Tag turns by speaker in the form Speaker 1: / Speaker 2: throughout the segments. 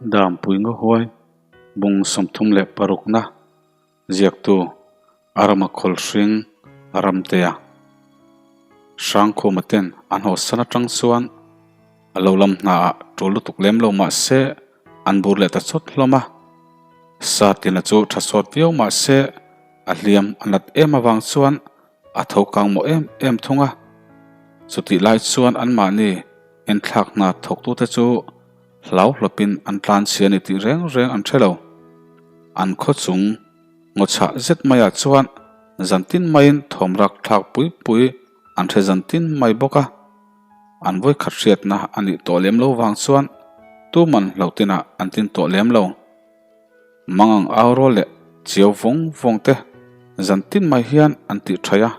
Speaker 1: Dampui Ngawhuai bung 36 na ziaktu Arama Khawlhring Ramtea Hrangkhuma ten an hawsan atang chuan a lo lam hnaah tul lutuk lem lo mah se an bur leh ta chawt hlawm a. Satina chu tha sawt viau mah se a hliam a nat em avang chuan a tho kang mawh em em thung a. Chutih lai chuan anmahni enthlak hna thawktute chu hlau hlawpin an tlan chhia a ni tih reng reng an hre lo. An khaw chung ngaw chhah zet maiah chuan zan tin maiin thawm rak thlak pui pui an hre zan tin mai bawk a. An vawikhat hriatna a nih tawh lem lo vang chuan tuman hlauh tinah an tin tawh lem lo. Mangang au rual leh chiau vawng vawng te zan tin mai hian an tih thaih a.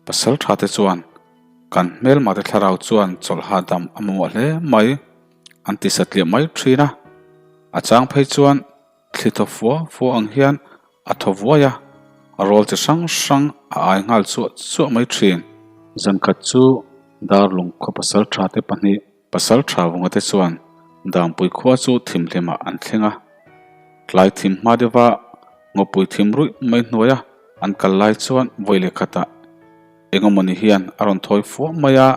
Speaker 1: Pasal tha te chuan kan hmelma te thlarau chuan chawlh hahdam a mamawh hle mai an ti satliah mai thin a. A chang phei chuan thli thaw fua fua ang hian a thaw vuai a, a rawl chi hrang hrang a ai nghal chuah chuah mai thin. Zankhat chu Darlung khaw pasal tha te pahnih Pasal tha vunga te chuan Dampui khua chu thimhlimah an thleng a. Tlai thim hma deuha ngawpui thim ruih mai hnuaia an kal lai chuan vawi leh khatah engemawni hian a rawn thawi fuah mai a.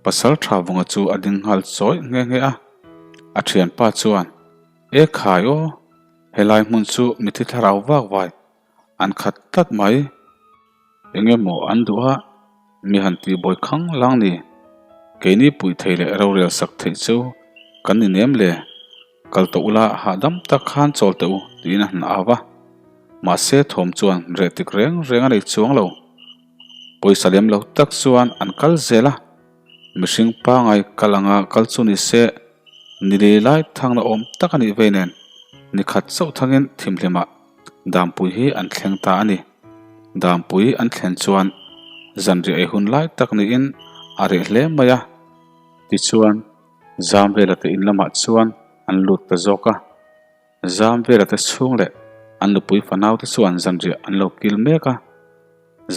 Speaker 1: Pasal tha vunga chu a ding nghal chawi nghe nghe a. A thianpa chuan, E khai aw, helai hmun chu mithi thlarau vak vai an khat tlat mai. Eng emaw an duh a, mi han tih bawi khang lang ni. Keini puih thei leh rorel sak theih chu kan ni nem le. Kal tawh ula hahdam tak khan chawl teh u tiin a han au a. Mahse thawm chuan reh tik reng reng a nei chuang lo. Pawisa lem lo tak chuan an kal zel a. Mihring pangai kal anga kal chu ni se ni lei lai thangna awm tak a nih vei nen ni khat chauh thangin thimhlimah Dampui hi an thleng ta a ni. Dampui an thlen chuan zanriah ei hun lai tak niin a reh hle mai a. Tichuan, Zamvela te in lamah chuan an lut ta zawk a. Zamvela te chhung leh an nupui fanau te chuan zanriah an lo kil mek a.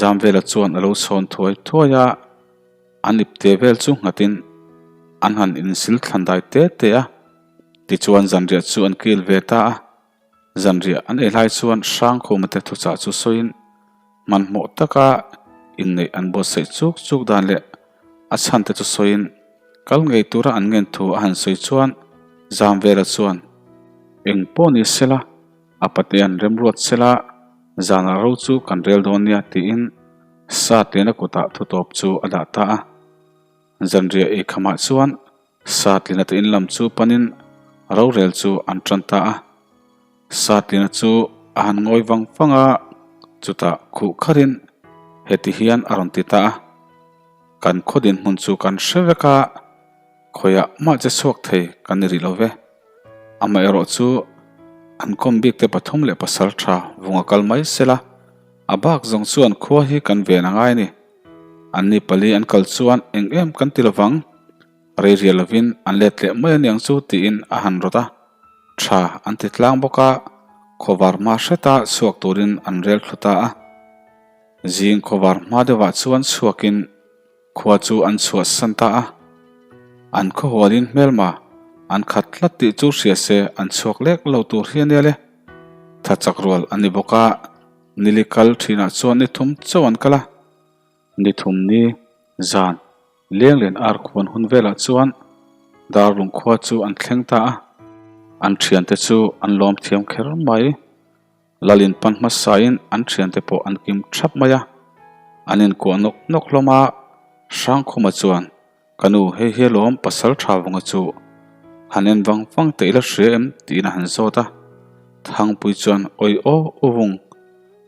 Speaker 1: Zamvela chuan a lo chhawn thuai thuai a, an ipte vel chu nghatin an han insil thlan dai te te a. Tichuan zanriah chu an kil ve ta a. Zanriah an ei lai chuan Hrangkhuma te thuchah chu sawiin hmanhmawh taka inneih an buatsaih chuk chuk dan leh a chhan te chu sawiin kal ngei tura an ngen thu a han sawi chuan Zamvela chuan eng pawh ni sela a pate an remruat sela zanah ro chu kan rel dawn nia tiin Satliana kutah thutawp chu a dah ta a. Zanriah ei khamah chuan Satlina te in lam chu panin rorel chu an tan ta a. Satlina chu a han ngawi vang vang a, chutah khuh kharin heti hian a rawn ti ta a, Kan khaw dinhmun chu kan hre vek a, khawiah mah che chhuak thei kan ni rih lo ve. Amaherawh chu an kawm bik te pathum leh pasal tha vunga kal mai sela, a bak zawng chuan khua hi kan ven a ngai a ni. Anni pali an kal chuan eng em kan ti lovang. Rei rial lovin an let leh mai aniang chu tiin a han rawt a, tha an ti tlang bawk a, khawvar hma hreta chhuak turin an rel thlu ta a. Zing khawvar hma deuhah chuan chhuakin khua chu an chhuahsan ta a, an khawhualin hmelma an khat tlat tih chu hria se an chhuak lek lo tur hi ania le. Tha chak rual a ni bawk a, nili kal thinah chuan ni thum chauh an kal a, ni thum ni zan Lenglen ar khuan hun velah chuan Darlung khua chu an thleng ta a, an thiante chu an lawm thiam kher mai. Lalin pan hmasain an thiante pawh an kim thap mai a, an inkuah nawk nawk hlawm a, Hrangkhuma chuan, Ka nu, hei hi alawm pasal tha vunga chu han en vang vang teh ila hria em? tiin a han zawt a. Thangpui chuan, Awi aw, u vung,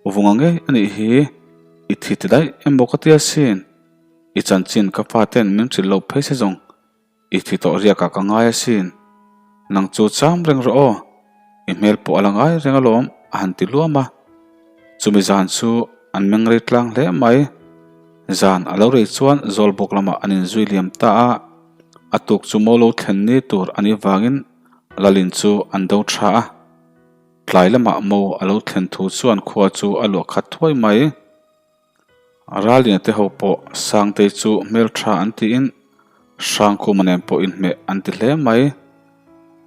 Speaker 1: u vunga ngei a nih hi, i thi ti daih em bawk a tia sin. I chanchin ka fa ten min hrilh loh phei se zawng i thi tawh riak ah ka ngai asin. Nang chu cham reng rawh aw, i hmel pawh a la ngai reng alawm a han ti luam a. Chumi zan chu an meng rei tlang hle mai. Zan a lo rei chuan zawl bawk lamah an inzui liam ta a, a tuk chu maw lo thlen ni tur a nih vangin Lalin chu an do tha a. Tlai lamah maw a lo thlen thu chuan khua chu a luah khat thuai mai. Ralliana te ho pawh Sangtei chu hmeltha an tiin Hrangkhuma nen pawh inhmeh an ti hle mai.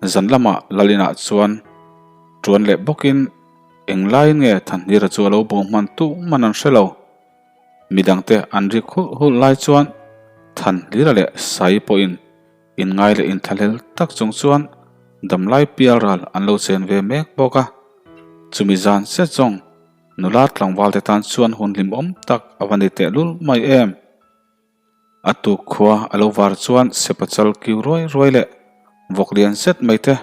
Speaker 1: Zan lamah Lalinah chuan ṭuan leh bawkin englaiin nge Thanhnira chu a lo bo hman tuh hman an hre lo. Midangte an rik hulh hulh lai chuan Thanhlira leh Saii pawhin inngai leh inthlahlel tak chung chuan damlai pial ral an lo chen ve mek bawk a. Chumi zan zet zawng nula tlangval te tan chuan hun hlimawm tak a va ni tehlul mai em. A tuk khua a lo var chuan sepachal kiu ruai ruai leh vawk lian zet mai te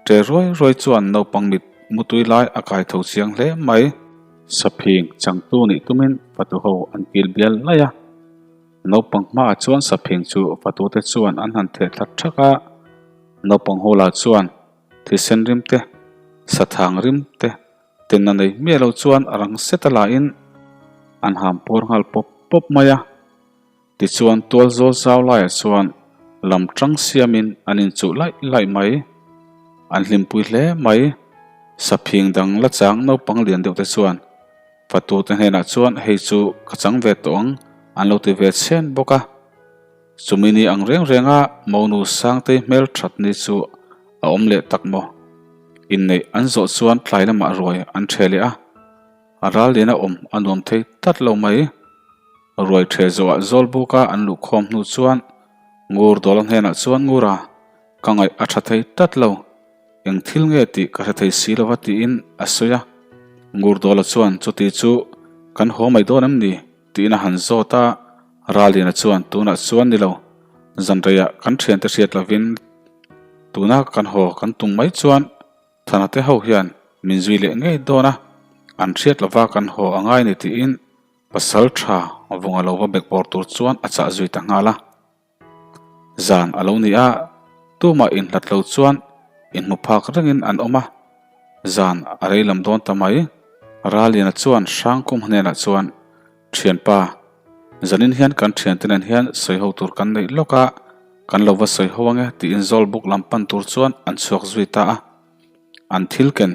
Speaker 1: ṭe ruai ruai chuan naupang mit mutui lai a kai tho chiang hle mai. Saphing changtu nih tumin fatu ho an kil bial laih a, naupang hmaah chuan saphing chu fatute chuan an han theh thla thak a, naupang ho lah chuan thisen rim te, sathang rim te Tenna nei hmiah lo chuan a rang set a lahin an ham puar nghal pawp pawp mai a. Tichuan tual zawl zau laiah chuan lam tang siamin an inchuh laih laih mai. An hlimpui hle mai. Saphing dang la chang naupang lian deuh te chuan fatute hnenah chuan hei chu ka chang ve tawh ang an lo ti ve chhen bawk a. Chumi ni ang reng renga Monu Sangtei hmel that ni chu a awm leh tak maw? Inneih an zawh chuan tlai lamah ruai an ṭhe leh a, a ral lian a awm a nuam thei tlat lo mai. Ruai ṭhe zawhah Zawlbuka an luhkhawm hnu chuan Ngur Dawla hnenah chuan Ngura, ka ngaih a ṭha thei tlat lo, eng thil nge tih ka hre thei si lova tiin a sawi a. Ngur Dawla chuan chuti chu kan haw mai dawn em ni? Tiin a han zawt a, Ralliana chuan tunah chuan ni lo, zanreiah kan thiante hriat lovin tuna kan haw kan tum mai chuan Thana te ho hian min zui leh ngei dawn a, an hriat lova kan haw a ngai ni tiin pasal tha vunga lo va bekbawr tur chuan a chah zui ta nghal a. Zan a lo ni a, tumah inhlat lo chuan inhmu phak rengin an awm a, zan a rei lam dawn ta mai. Raliana chuan Hrangkum hnenah chuan, Thianpa, zanin hian kan thiante nen hian sawi ho tur kan neih lawk a, kan lo va sawi ho ange tiin Zawlbuk lam pan tur chuan an chhuak zui ta a. An thil ken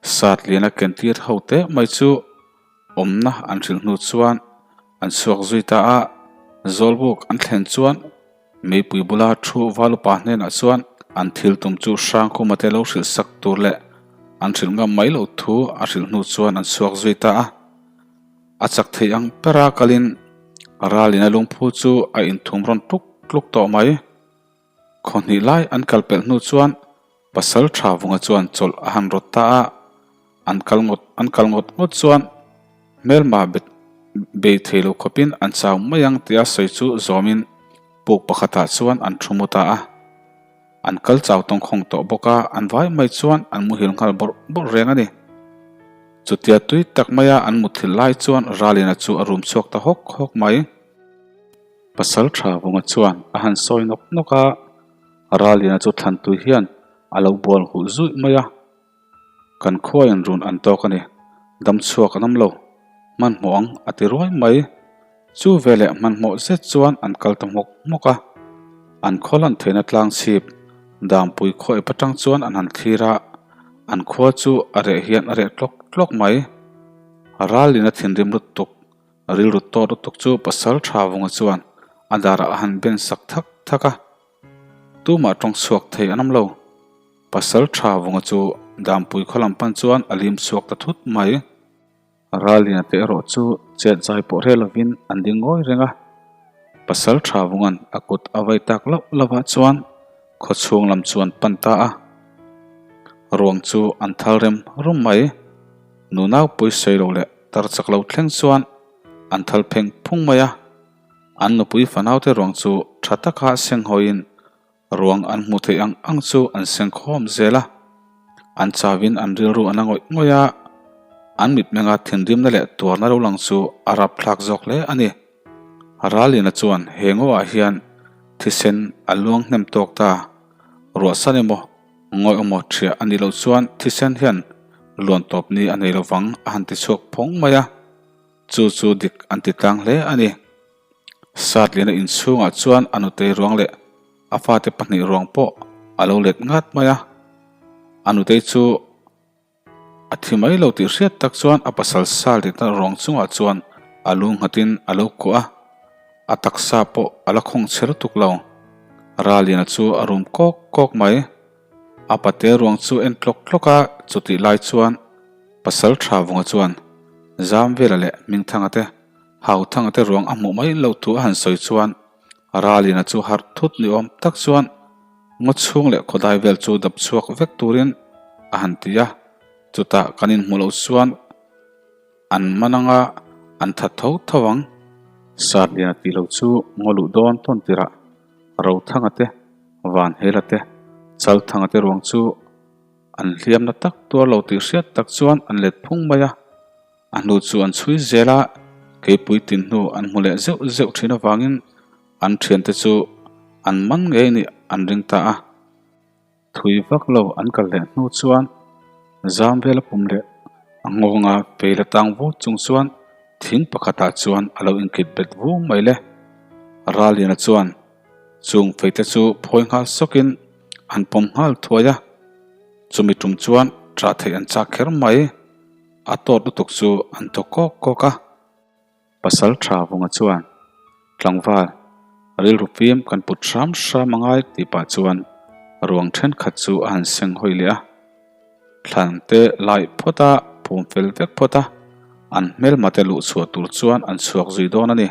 Speaker 1: sat liana ken tir ho teh mai chu Awmna an hrilh hnu chuan an chhuak zui ta a, Zawlbuk an thlen chuan meipui bula thu valupa hnenah chuan an thil tum chu Hrangkhuma te lo hrilh sak tur leh an hrilh ngam mai loh thu a hrilh hnu chuan an chhuak zui ta a. A chak theih ang bera kalin ralin a lungphu chu a inthum rawn tluk tluk tawh mai. Khaw hnih lai an kal pelh hnu chuan pasal tha vunga chuan chawlh a han rawt ta a, an kal ngawt an kal ngawt ngawt chuan hmelma bet bei thei lo khawpin an chau mai ang tia sawi chu zawmin puk pakhatah chuan an thu mu ta a. An kal chau tawngkhawng tawh bawk a, an vai mai chuan an muhil nghal bawrh bawrh reng a ni. Chutia tui tak maia an muthilh lai chuan Ralina chu a rum chhuak ta hawk hawk mai. Pasal tha vunga chuan a han sawi nawk nawk a, Ralliana chu thlantui hian a lo bual hulh zuih mai a. Kan khuain run an tawk a ni, dam chhuak an awm lo, hmanhmawh ang a ti ruai mai. Chu veleh hmanhmawh zet chuan an kal ta hmawk hmawk a, an khaw lan theihna tlang chhip Dampui khaw ep atang chuan an han thlir a, an khua chu a reh hian a reh tlawk tlawk mai. Ralliana thinrim lutuk Rilru tawt lutuk chu pasal tha vunga chuan a darah a han ben sak thak thak a, tumah tawng chhuak thei an awm lo. Pasal tha vunga chu Dampui khaw lam pan chuan a lim chhuak ta thut mai. Ralliana te erawh chu chet zai pawh hre lovin an ding ngawi reng a, pasal tha vunga'n a kut a vai tak loh lovah chuan khaw chhung lam chu an pan ta a, ruang chu an thal rem rum mai. Nunau pawisawi lo leh tar chak lo thleng chuan an thal pheng phung mai a, an nupui fanaute ruang chu tha taka seng hawiin ruang an hmuh theih ang ang chu an seng khawm zel a, an chauin an rilru an la ngawih ngawih a, an mitmenga thinrimna leh tuarna lo lang chu a rapthlak zawk hle a ni. Ralina chuan he ngawah hian thisen a luang hnem tawk ta, ruahsan emaw Ngawi awmaw ṭhiah a nih loh chuan thisen hian luan tawp ni a nei lovang a han ti chhuak phawng mai a, chu chu dik an ti tlang hle a ni. Satliana inchhungah chuan a nutei ruang leh a fate pahnih ruang pawh a lo let ngat mai a, a nutei chu A thi mai lo tih hriat tak chuan a pasal sal ritna ruang chungah chuan a lu nghatin a lo kuah a, a taksa pawh a la khawng chhe lutuk lo. Raliana chu a rum kawk kawk mai. A pate ruang chu en tlawk tlawk a, chutih lai chuan Pasal Tha Vunga chuan Zamvela leh Hmingthanga te, Hauthanga te ruang a hmuh mai loh thu a han sawi chuan Ralina chu harh thut ni awm tak chuan ngaw chhung leh khawdai vel chu dap chhuak vek turin a han ti a, chutah kan inhmuh loh chuan an man anga an that tho tho ang. Satliana tih loh chu ngaw luh dawn tawn tirah Rothanga te, Vanhela te, Chalthanga te ruang chu an hliamna tak tuar lo tih hriat tak chuan an let phung mai a. A hnu chu an chhui zel a, keipui tin hnu an hmu leh zeuh zeuh thin avangin an thiante chu an man ngei nih an ring ta a. Thui vak lo an kal leh hnu chuan zam vela pum leh a nghawnga fei la tang vut chung chuan thing pakhatah chuan a lo inkit bet vung mai le. Ralliana chuan chung feite chu phawi nghal sawkin an pawm nghal thuai a, chumi tum chuan ṭah theih an chak kher mai. A tawt lutuk chu an thaw kawk kawk a. Pasal tha vunga chuan, Tlangval, rilru fim kan put hram hram a ngai tih pah chuan ruang thenkhat chu a han seng hawi leh a. Thlan te laih phawt a, phum fel vek phawt a, an hmelma te luh chhuah tur chuan an chhuak zui dawn a ni.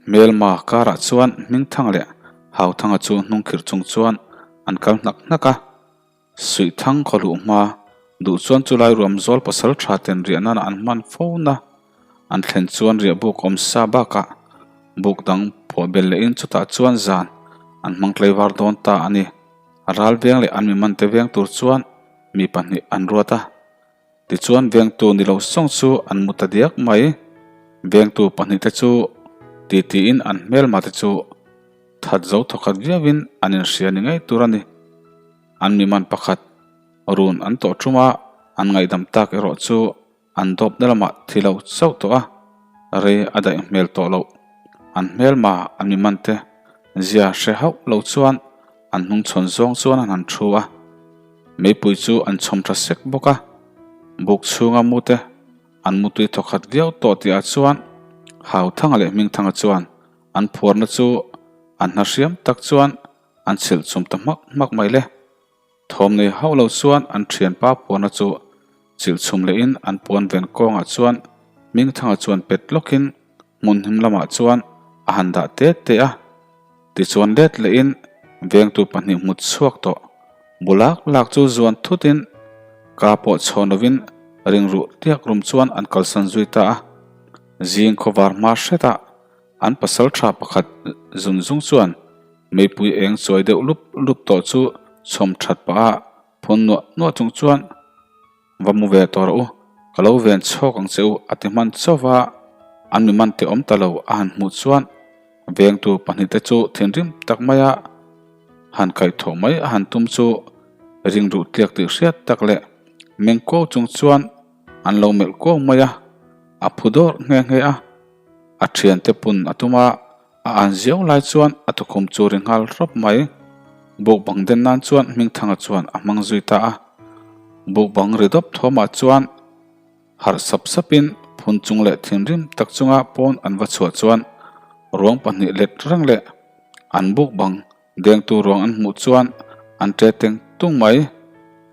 Speaker 1: Hmelma karah chuan Hmingthanga leh Hauthanga chu hnungkhirh chung chuan an kal hnak hnak a. Suihthang khaw luh hma duh chuan chulai ruam zawl pasal tha ten riah nana an hman fo na. An thlen chuan riah buk awm sa bakah buk dang phuah bel lehin chutah chuan zan an hmang tlaivar dawn ta a ni. Ral veng leh an mimante veng tur chuan mi pahnih an ruat a. Tichuan vengtu ni lo sawng chu an mu ta diak mai. Vengtu pahnihte chu titiin an hmelmate chu that zo thawkhat viauin an inhria ni ngei tur a ni. An miman pakhat run an tawh ṭum a, an ngaihdam tak erawh chu an dawpna lamah thi lo chauh tawh a, rei a daih hmel tawh loh. An hmelma an mimante zia hre hauh lo chuan An hnungchhawn zawng chuan an han thu a, meipui chu an chhawm tha sek bawk a, buk chhunga mute an mutui thawkhat viau tawh tihah chuan Hauthanga leh Hmingthanga chuan an phuarna chu an hna hriam tak chuan an chhilh chhum ta hmak hmak mai le. Thawm nei hauh lo chuan an thianpa phuarna chu chilh chhum lehin an puan ven kawngah chuan Hmingthanga chuan pet lawkin hmun him lamah chuan a han dah te te a. Tichuan let lehin vengtu pahnih hmut chhuak tawh. Bu lak lak chu zuan thutin ka pawh chhawn lovin ringruh tiak rum chuan an kalsan zui ta a. Zing khawvar hma hretah an pasal tha pakhat zun zung chuan meipui eng chuai deuh lup lup tawh chu chhawm that pah a phun nuah nuah chung chuan Va mu ve tawh rawh u, ka lo ven chhawk ang che u a ti hman chauh va, an mi man te awm ta lo a han hmuh chuan vengtu pahnihte chu thinrim tak maia han kaihthawh mai a han tum chu ringruh tliak tih hriat tak leh meng kuau chung chuan an lo melh kuau mai a, a phu dawrh nghe nghe a, a thiante pun a tum a. A an ziau lai chuan a tukhum chu ri nghal rawp mai. Bukbang den nan chuan Hmingthanga chuan a hmang zui ta a. Bukbang ri dawp thawmah chuan harh sap sapin phun chung leh thinrim tak chunga pawn an va chhuah chuan ruang pahnih let reng leh an bukbang dengtu ruang an hmuh chuan an ṭe teng tung mai.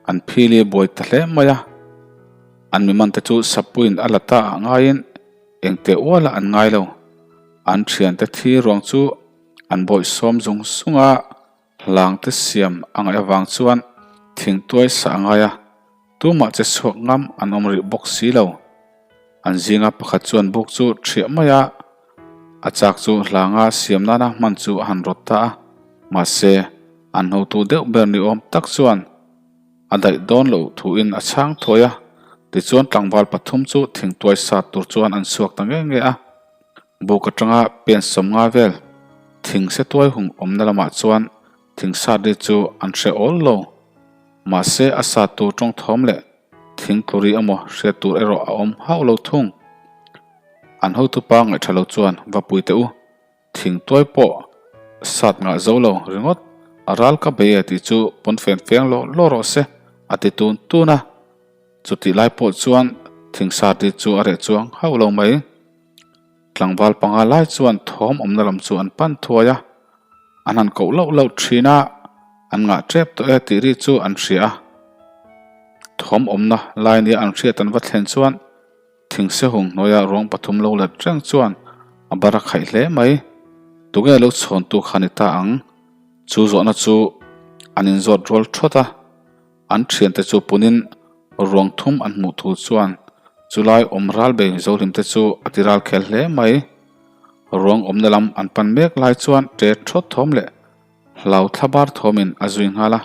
Speaker 1: An phili buai ta hle mai a. An mimante chu sappuiin a la ta ah ngaiin Engteh uala an ngai lo. An thiante thi ruang chu an bawih sawm zung zung a, hlangte siam a ngaih avang chuan thingtuai sah a ngai a, tumah che chhuak ngam an awm rih bawk si lo. An zinga pakhat chuan buk chu thiah mai a, a chak chu hlanga siam nana hman chu a han rawt ta a, mahse an hotu deuh ber ni awm tak chuan, A daih dawn loh thuin a chhang thuai a, tichuan tlangval pathum chu thingtuai sat tur chuan an chhuak ta nge nge a. Buk atanga pen sawmnga vel thing se tuai hung awmna lamah chuan thing sat ri chu an hre awl lo. Mahse a sat tur tawng thawm leh thing tlu ri emaw hriat tur erawh a awm hauh lo thung. An hotupa ngaihṭha lo chuan va pui teh u. Thingtuai pawh sat ngah zo lo ringawt, a ral ka bei e tih chu pawn fen feng lawh lawh rawh se a ti tun tun a. Chutih lai pawh chuan thingsar ri chu a reh chuang hauh lo mai. Tlangval panga lai chuan thawm awmna lam chu an pan thuai a, an han koh lauh lauh thin a. An ngah tep tawh e tih ri chu an hria a. Thawm awmna lai nia an hriat an va thlen chuan Thingsehung hnuaia ruang pathum lo let reng chuan a bar a khaih hle mai. Tunge lo chhawntu kha ni ta ang? Chu zawhna chu an inzawt rual thawt a. An thiante chu punin ruang thum an hmuh thu chuan chulai awm ral bei Zohlimte chu a ti ral khel hle mai. Ruang awmna lam an pan mek lai chuan ṭe thawt thawm leh hlau thlabar thawmin a zui nghal a.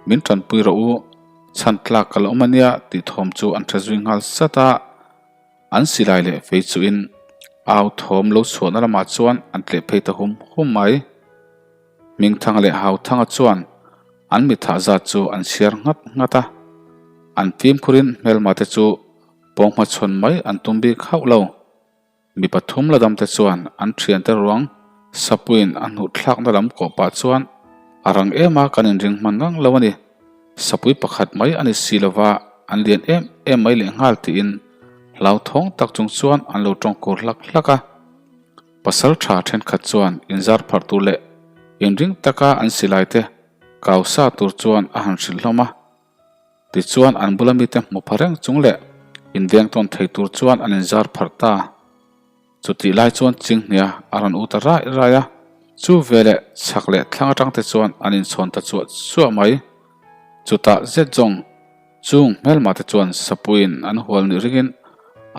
Speaker 1: Min tanpui rawh u, chhan tlak ka la awm a nia tih thawm chu an ṭha zui nghal sat a. An silai leh fei chuhin au thawm lo chhuahna lamah chuan an tleh phei ta hum hum mai. Hmingthanga leh Hauthanga chuan an mithah zat chu an chhiar nghat nghat a. An fimkhurin hmelma te chu pawng hmachhawn mai an tum bik hauh lo. Mi pathum la damte chuan an thiante ruang sapuiin a hnuh thlakna lam kawh pah chuan a rang em a kan inring hman ngang lo a ni. Sapui pakhat mai a ni si lova an lian em em mai lehnghal tiin hlauthawng tak chung chuan an lo tawng kur hlak hlak a. Pasal tha thenkhat chuan inzar pharh tur leh inring taka an silai te kau sa tur chuan a han hrilh hlawm a. Tichuan an bula mite hmu pha reng chung leh inveng tawn thei tur chuan an inzar pharh ta. Chutih lai chuan Chinghnia a rawn u ta rai rai a, chu veleh chhak leh thlang atang te chuan an inchhawn ta chuah chuah mai. Chutah zet zawng chung hmelma te chuan sapuiin an hual nih ringin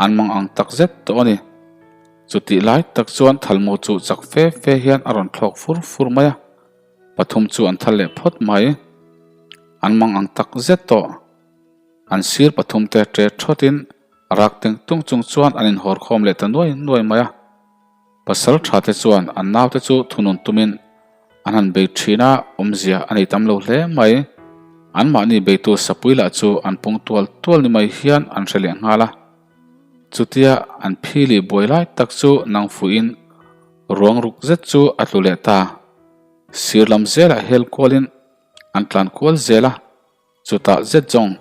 Speaker 1: an mang ang tak zet tawh a ni. Chutih lai tak chuan Thalmu chu chak fe fe hian a rawn thlawk fur fur mai a. Pathum chu an thal leh phawt mai. An mang ang tak zet tawh. An sir pathum te ṭe ṭhawtin a rak teng tung chung chuan an inhawr khawm leh ta nuai nuai mai a. Pasal ṭha te chuan an naute chu thunun tumin an han bei ṭhin a, awmzia a nei tam lo hle mai. Anmahni beitu sapui lah chu an pung tual tual ni mai hian an hre leh nghal a. Chutia an phili buai lai tak chu nang fuihin ruang ruk zet chu a tlu leh ta. Sir lam zelah hel kualin an tlan kual zel a, chutah zet zawng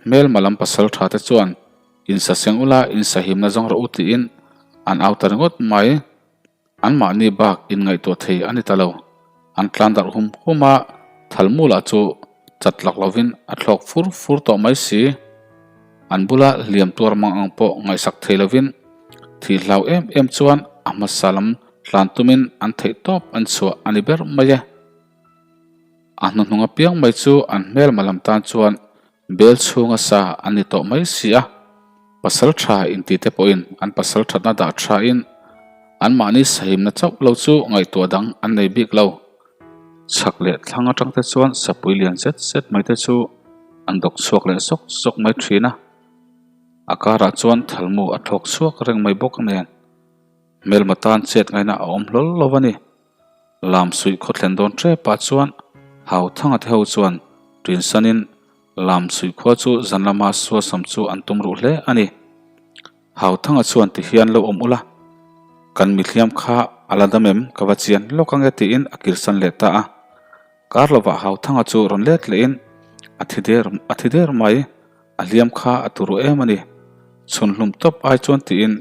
Speaker 1: hmelma lam pasal tha te chuan insa seng ula insahimna zawng rawh u tiin an au ta ringawt mai. Anmahni bak inngaihtuah thei a ni ta lo. An tlan darh hum hum a, Thalmula chu chat lak lovin a thlawk fur fur tawh mai si. An bula hliam tuar mang ang pawh ngaihsak thei lovin thih hlau em em chuan a hmasa lam tlan tumin an theih tawp an chhuah a ni ber mai e. A hnuhnung apiang mai chu an hmelma lam tan chuan bel chhunga sa an ni tawh mai si a, pasal tha inti te pawhin an pasal thatna dah thain anmahni sahimna chauh lo chu ngaihtuah dang an nei bik lo. Chhak leh thlang atang te chuan sapui lian zet zet mai te chu an dawk chhuak leh zawk zawk mai thin a, a karah chuan thalmu a thlawk chhuak reng mai bawk nen hmelma tan chet ngaihna a awm hlawl lo a ni. Lam suih khaw thlen dawn tepah chuan Hauthanga te ho chuan ṭinsanin Lam suih khua chu zan lama suasam chu an tum ruh hle a ni. Hauthanga chuan ti hian lo awm ula, kan mihliam kha a la dam em ka va chian lawk ange tiin a kirsan leh ta a. Kar lovah Hauthanga chu rawn let lehin a thi der a thi der mai, a hliam kha a turu em a ni. Chhun hlum tawp ai chuan tiin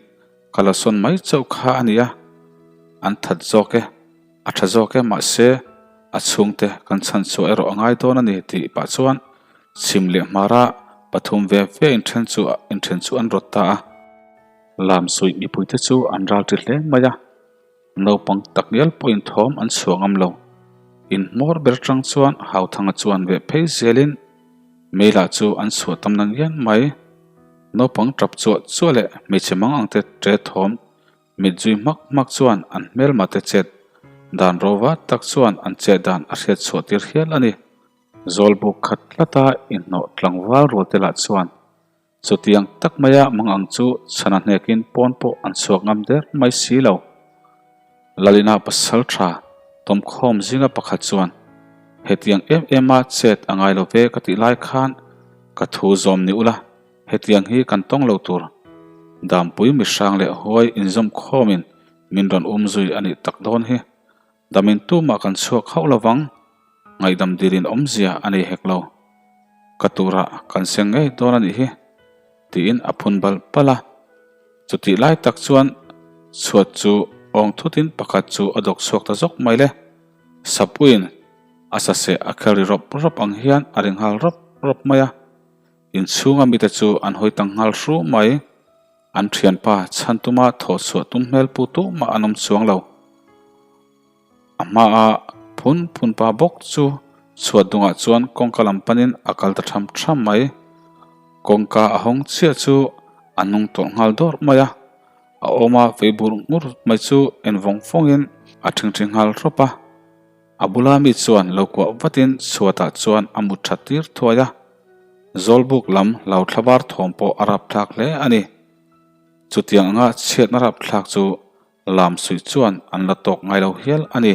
Speaker 1: ka la sawn mai chauh kha a nia, an that zawk e, a tha zawk e mahse a chhungte kan chhan chhuah erawh a ngai dawn a ni tih pah chuan Chhim leh hmara pathum ve ve inthen chu inthen chu an rawt ta a. Lam suih mipuite chu an ral ṭi hle mai a, naupang takngial pawhin thawm an chhuah ngam lo. Inhmawr ber ṭang chuan Hauthanga chuan veh phei zelin meilah chu an chhuah tam na ngian mai. Naupang ṭap chuah chuah leh hmeichhe mang ang te ṭe thawm mit zui hmak hmak chuan an hmelma te chet dan rova tak chuan an chet dan a hriat chhuah tir hial a ni. Zawlbuk khat tlata inhnawh tlangval rualte lah chuan chutiang tak maia mang ang chu chhana hnekin pawn pawh an chhuak ngam der mai si lo. Lalina pasal tha tawmkhawm zinga pakhat chuan hetiang em ema chet a ngai lo ve ka tih lai khan ka thu zawm ni ula hetiang hi kan tawng lo tur dampui mihrang leh huai inzawm khawmin min rawn um zui a nih tak dawn hi. Damin tumah kan chhuak hauh lovang, ngaihdam dilin awmzia a nei hek lo. Ka turah kan seng ngei dawn a nih hi, tiin a phun bal bal a. Chutih lai tak chuan chhuat chu awng thutin pakhat chu a dawk chhuak ta zawk mai le. Sapuiin. A saseh a khel ri rawp rawp ang hian a ri nghal rawp rawp mai a. Inchhunga mite chu an hawi tang nghal hru mai. An thianpa chhan tuma thawh chhuah tum hmel pu tu mah an awm chuang lo. A hmaa phun phun pa bawk chu chhuat dungah chuan kawngka lam panin a kal ta tham tham mai. Kawngka a hawng chiah chu a nung tawlh nghal dawrh mai a. A awma vei bur ngur mai chu en vawng vawngin a thingthi nghal rawp a. A bula mi chuan lo kuah vatin chhuatah chuan a mut that tir thuai a. Zawlbuk lam lo thlabar thawm pawh a rapthlak hle a ni. Chutiang anga chhiatna rapthlak chu Lam suih chuan an la tawk ngai lo hial a ni.